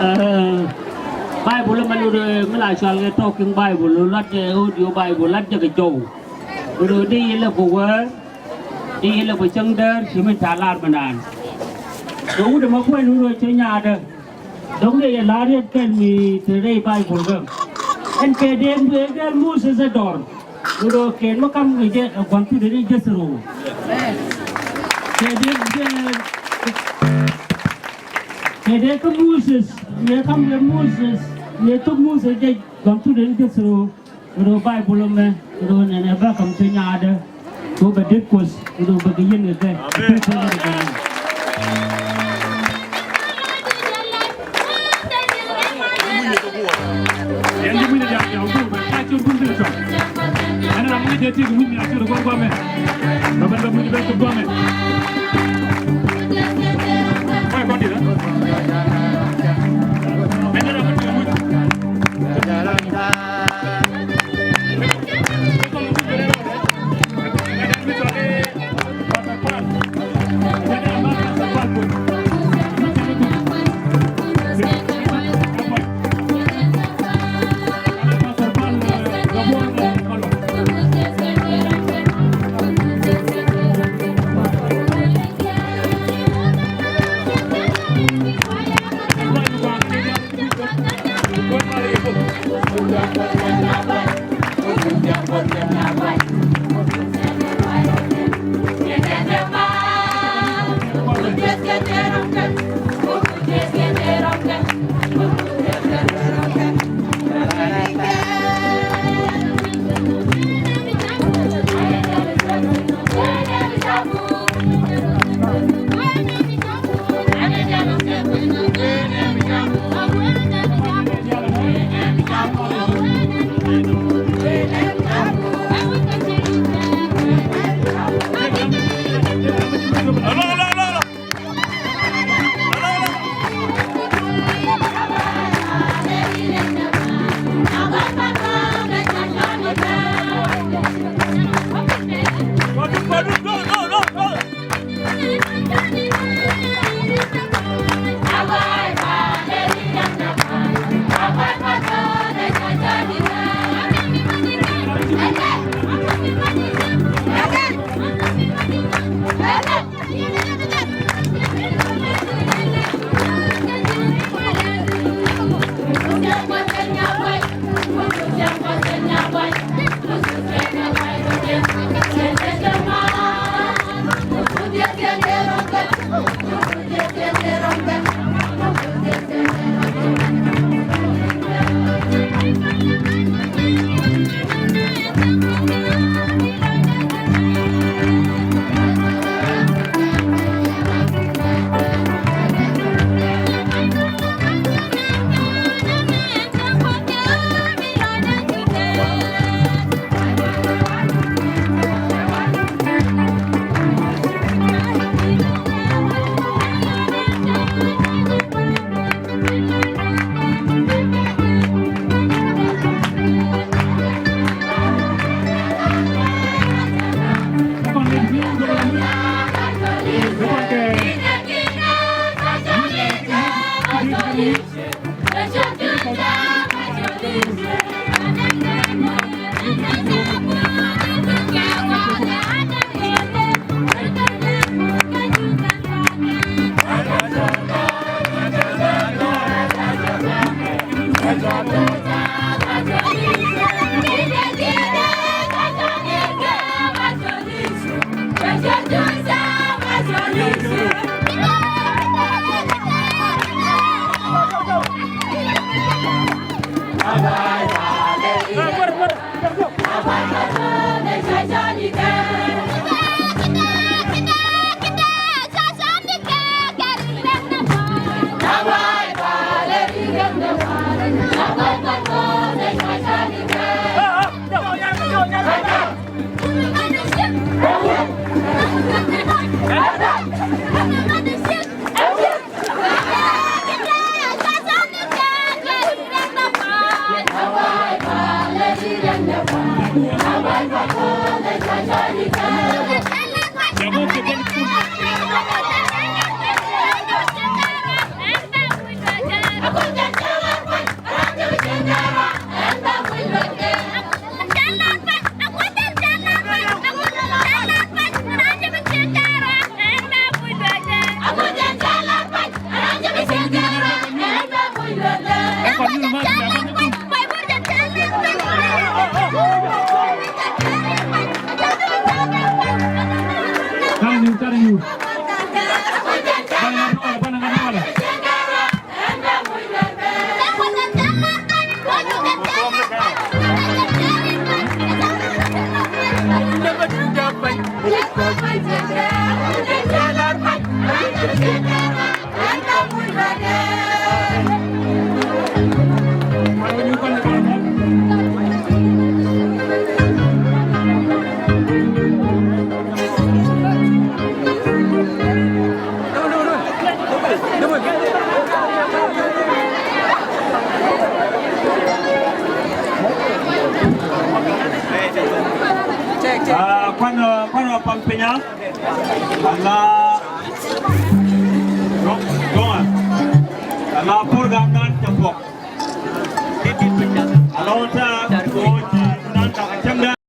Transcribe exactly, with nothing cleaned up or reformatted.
Ɛ, Baibul mɛ lut, ɛ, mi la cɔal kɛ Talking Bible, lat jɛ audio Bible, lat jɛ kɛ jɔw. Ɣöö di yɛ lɛ bä wä, di yɛ lɛ bä cäŋ däär, ci mi ca lar bä naan. Kɛ wut ɛmɛ kuɛn wut ɣöö cä nyaadä. Dɔ̱ŋ dee yɛ la̱r yɛn kɛn mi te rɛy Baibul kä. Ɛn kɛ dee, dee, dee Moses ɛ dɔr. Ɣöö kɛn mi kam kɛ jɛ ɛ gua̱n thut ɛ ni Jethro. Kɛ dee, dee, kɛ dee kä Moses, mi kam kɛ Moses, mi thuk Moses jɛ gua̱n thut ɛ ni Jethro. Ɣöö Baibul ɛmɛ, ɣöö nɛnɛ bä kam te nyaadä. Ɣöö bɛ det Kuɔth, ɣöö bɛ kɛ yiɛn kɛ kɛ. Amen. Ah, kuan, ah, kuan wa pam pinya. Ala. Dong, dong. Ala program nan ca puɔk. Ala wä ta